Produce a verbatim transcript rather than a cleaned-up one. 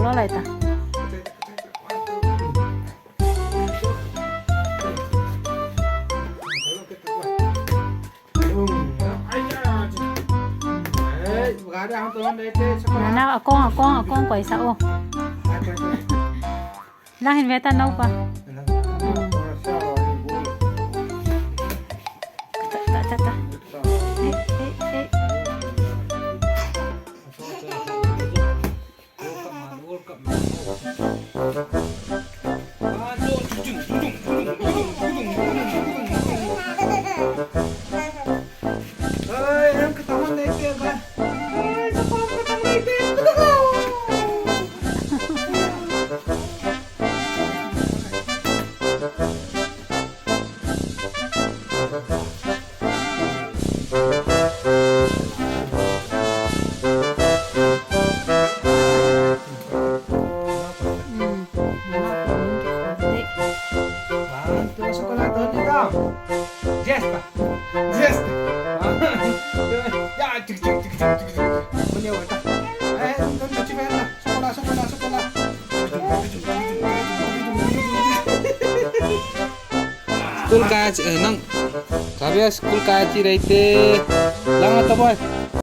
Lo lai ta. Nana, akong, akong, akong, koi sa o. Lang hin ve ta, naupa. Ta, ta, ta, ta. Ei, ei, ei. School kaya chi, eh, nang. Kavya school kaya chi reite. Lang ata boy.